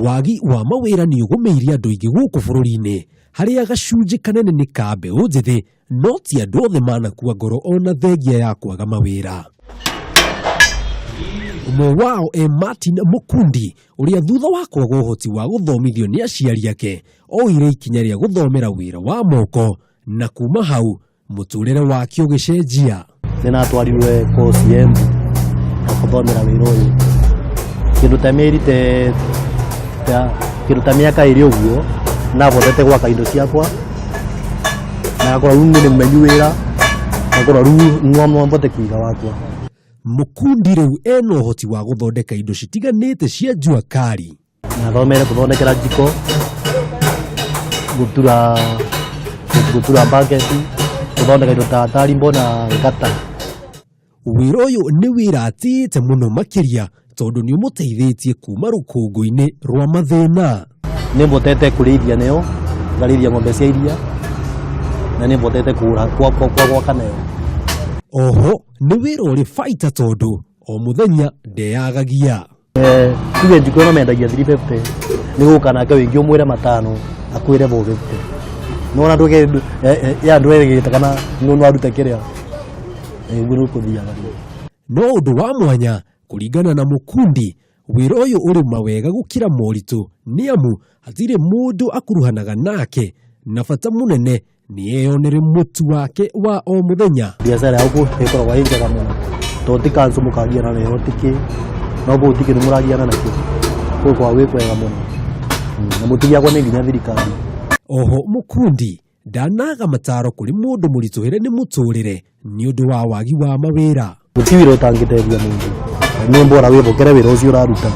Wagi wa mawĩra nĩ ũgũmĩire andũ aingĩ gũkũ bũrũri-inĩ, harĩa gacunjĩ kanene nĩ ka mbeũ njĩthĩ, no ti andũ othe manakua ngoro ona thengia ya kwaga mawĩra. Ũmwe wao e Martin Mũkundi, ũrĩa thutha wa kwaga ũhoti wa gũthomithio nĩ aciari ake, oire ikinya rĩa gũthomera wĩra wa moko na kuma hau mũtũrĩre wake ũgĩcenjia. Nĩ natwarirwe koci Embu ya kũthomera wĩra ũyũ kĩndũ ta mĩeri ta kĩndũ ta mĩaka ĩrĩ ũguo nabotete gwaka indo ciakwa na ngakorwo rĩu nĩ mũmenyu wĩra, ngakorwo rĩu no mbote kũiga wakwa. Mũkundi rĩu ena ũhoti wa gũthondeka indo citiganĩte cia jua kali. Nathomere kũthondekera njiko, gũtura gũtura mbaketi, gũthondeka indo ta tarimbo na ngata. Wĩra ũyũ nĩ wĩra atĩĩte mũno makĩria tondũ nĩ ũmũteithĩtie kuma rũkũngũ-inĩ rwa mathĩna. Nĩ mbotete kũrĩithia nayo, ngarĩithia ng'ombe cia iria na nĩ mbotete kũgũra kwa gwaka nayo. Oho nĩ wĩra ũrĩ baita tondũ o mũthenya ndeyagagia. Tuge njiko ĩno mendagia 350, nĩ gũka nake wĩngĩ ũmwĩre matano akwĩre 450. Nĩwona ndũge ya ndwerĩgĩte kana no arute kĩrĩa, ũguo nĩ gũthiaga. No ũndũ wa mwanya kũringana na Mũkundi, wĩra ũyũ ũrĩ mawega gũkĩra moritũ nĩ amu hatirĩ mũndũ akuruhanaga nake na bata mũnene nĩ eyonere mũtu wake wa o mũthenya. Biacara ya gũkũ ĩkoragwo ĩ njega mũno tondũ ti kanjũ mũkagiana nayo ti kĩ, no kũu ti kĩndũ mũragiana nakĩo, kũu kwa gwĩ kwega mũno na mũtigiagwo nĩ nginya thirikari. Oho Mũkundi ndanaga mataro kũrĩ mũndũ mũritũhĩre nĩ mũtũrĩre nĩ ũndũ wa wagi wa mawĩra. Gũtirĩ wĩra ũtangĩteithia mũndũ, nĩ bora wĩbokere wĩra ũcio ũraruta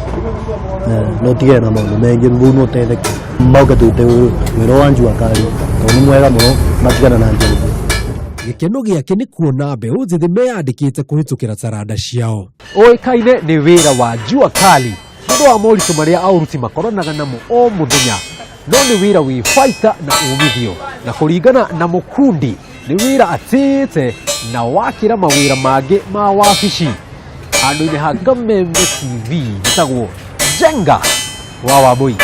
na ũtigane na maũndũ mengĩ rĩu no ũteithĩke. Moke tũrute wĩra wa jua kali tondũ nĩ mwega mũno matigane na njohi. Gĩkeno gĩake nĩ kuona mbeũ njĩthĩ meyandĩkĩte kũhĩtũkĩra taranda ciao. Ũĩkaine nĩ wĩra wa jua kali nĩ ũndũ wa moritũ marĩa aũruti makoranaga namo o mũthenya, no nĩ wĩra wĩ baita na umithio, na kũringana na Mũkundi nĩ wĩra atĩĩte na wakĩra mawĩra mangĩ ma wabici. Handũ-inĩ ha Kameme TV njĩtagwo Njenga wa Wambũi.